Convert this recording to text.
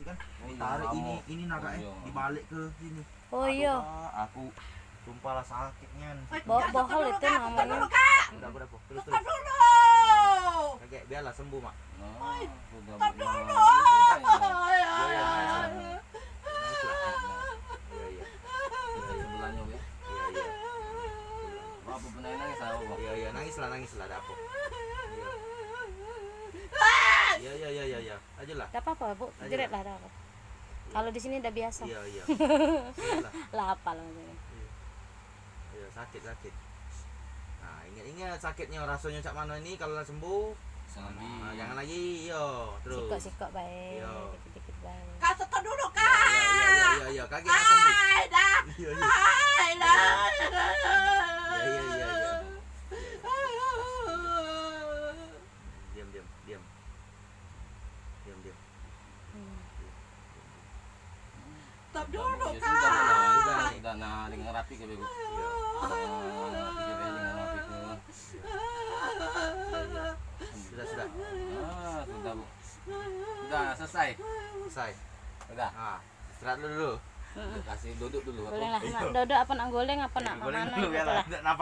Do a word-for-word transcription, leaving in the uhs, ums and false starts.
Kan ditarik ini, ini nagak eh, dibalik ke sini. Oh iyo. Aku sumpah lah sakit nian. Bohol itu namonyo. Udah, udah, terus, terus. Kagek, biarlah sembuh, Mak. Nah, sudah. Iya, iya, nangis lah. Nangis lah. Iya, iya. Iya, iya. Sebelahnya, ya. Iya, iya. Apa benar nangis apa? Iya, iya, nangis lah, nangis lah, ada apa? Iya. Iya, iya, iya, iya, iya. Aja lah. Dak apa-apa, Bu. Aja jerit lah. Lah, dak apa. Iya. Kalau di sini dak biasa. Iya, iya. Jerit lah. Lah apa lah maksudnya? Iya. Iya, sakit, sakit. Nah, ingat-ingat sakitnya, rasanya cak mana ini kalau lah sembuh. Nah, jangan lagi, yo, terus. Sikok-sikok bae, iyo, dikit-dikit bae. Kak, stop dulu, Kak. Iya, iya, iya, iya, iya. Kaki nak sembuh. Ai, dah. Iya, iya. Ai, dah. Iya, iya, iya, iya. Diam, diam, diam. Diam, diam. Hmm. Stop dulu, Kak. Sudah, sudah, nah, dengan rapi ke, Bu. Iya. Nah, dengan rapi ke. Sudah, sudah. Ah, sudah, Bu. Sudah selesai. Selesai. Sudah. Ah, istirahat dulu, dulu. Kasih duduk dulu. Boleh lah, nak duduk apa nak goleng apa nak mano gitu lah. Ndak nafas.